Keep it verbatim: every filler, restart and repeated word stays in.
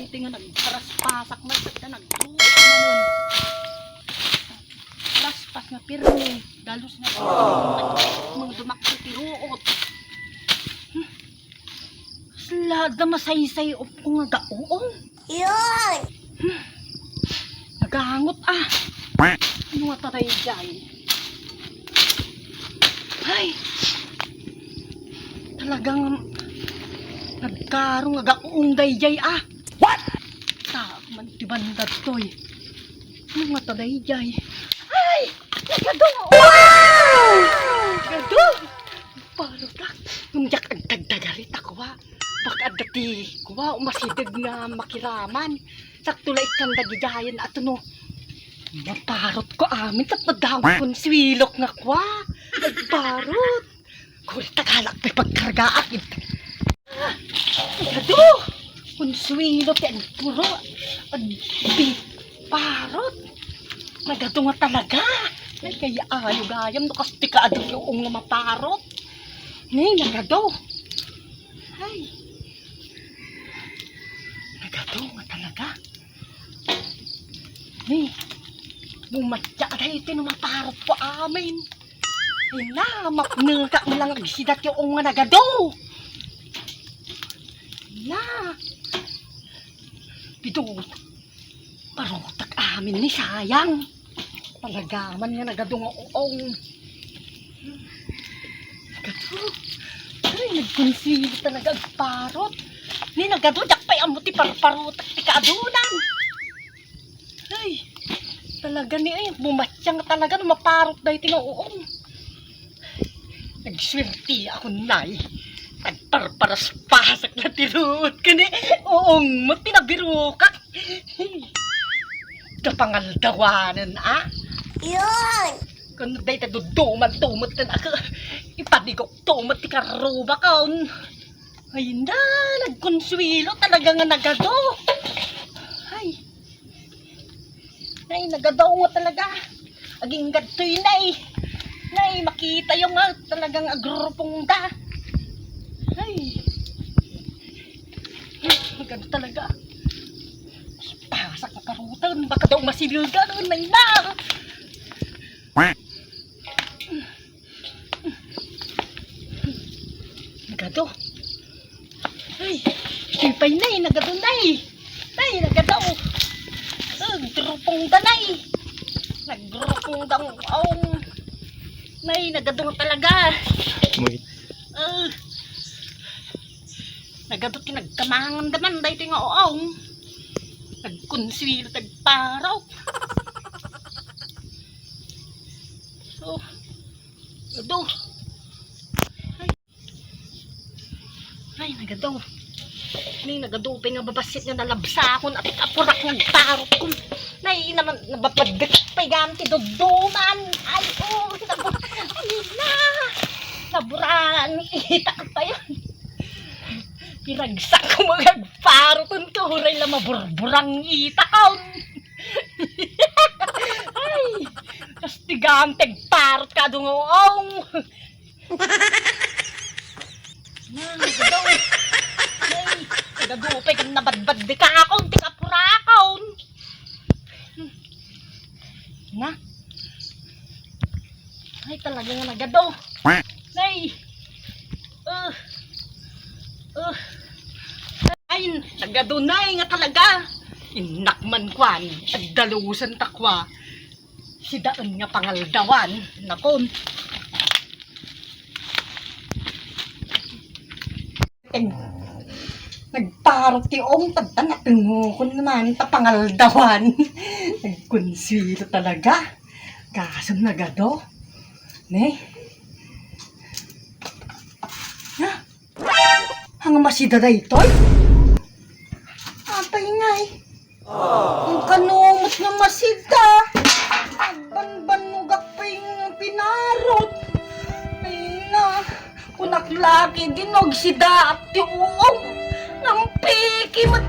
Ti nga nagparaspasak na, sadta nagduot na nun. Raspas nga pirmi, dalus nga pirmi, mga dumakkel ti ruot. Hmm. Sla da masaysay-op ko nga gaong. Yun! Hmm. Nagangot, ah. Ano nga taray dyan? Ay! Talagang nagkaro nga gaong dayjay, ah. What? Taak man ti bandad toy. Ano nga ta dayjay? Ay! Nagado! Wow! Nagado! Parot ka. Ngem diak agdagdagari ta kua. Baka adda ti kua, umasideg nga makiraman. Sakto la ikkan dagidiayen ato no. Maparot ko amin tapno daw konsuelok nga kua. Nagparot. Kuri tagalak pay pagkargaak. Nagado! Konsuelo ti agpuro. Agbi-, parot. Nagado nga talaga. Ay, kaya ayo gayam no kasti ka adu ti uong nga maparot. Ni, nagado. Ay. Nagado nga talaga. Ni, bumatya daytoy no maparot ko amin. Ina, mapnekak lang agsida ti uong nga nagado. Ina. Pido. Parutak amin ni sayang. Talaga man nga nagado nga uong. Nagado. Ay, nagkonsili talaga agparot. Ni nagado, diak pay ammo ti parparutak ti kaadunan. Ay, talaga ni, ay, bumatya nga talaga no maparot daytoy nga uong. Nagsuertiakon, nay. Nagparparaspasak la ti ruot ken ni uong met ti nabirokak. Kapangaldawanen, a? Yun! Kuno dayta duduman to met ti nak-, ipadigok to met ti karrubakon. Ay, na, nagkonsuelo talaga nga nagado. Ay. Nay, nagado nga talaga. Aginggadtoy, nay. Nay, makitayo nga talagang agrurupongda. Ay. Nagado talaga. Pasak na karutan. Baka daw masilgan. Nay na. Nagado. Ay, sipay, nay, nagado, nay. Nay, nagado. Nagrupongda, nay. Nagrupongda ang uong. Nay, nagado nga talaga. Wait. Ah. Nagado ti nagkamangan da man, daytoy nga uong. Nagkonsuelo, tagparaw. So, nagado. Ay, nagado. Ni nagado pay nga babassit nga nalabsakon, ati kapurak nga agparot kon. Nay, naman, nabapadek pay gam ti duduman. Ay, oh, nabur-, ay, na. Naburang itak pa yan. Piragsak ko magagparot kon ka, uray la maburburang itak kon. Ay, kastigante, agparot ka, dungaw. Nagado. Nay, nagado pay nga nabadbadekakon ti kapurakon. Na. Ay, talaga nga nagado. Nay. Uh. Uh. Ay, nagado, nay, nga talaga. Innak man kuan, agdalusan ta kua. Sidaen nga pangaldawan, nakon. Nagparot ti uong, tadta natengokon naman ta pangaldawan. Nagkonsuelo talaga. Gasem nagado. Ne? Ha? Ang masida daytoy? Apay ngay? Ang kano met nga masida? Agbanbannogak pay nga pinarot. Ay na, kunak lagi dinog sida at ti uong. Nampiki met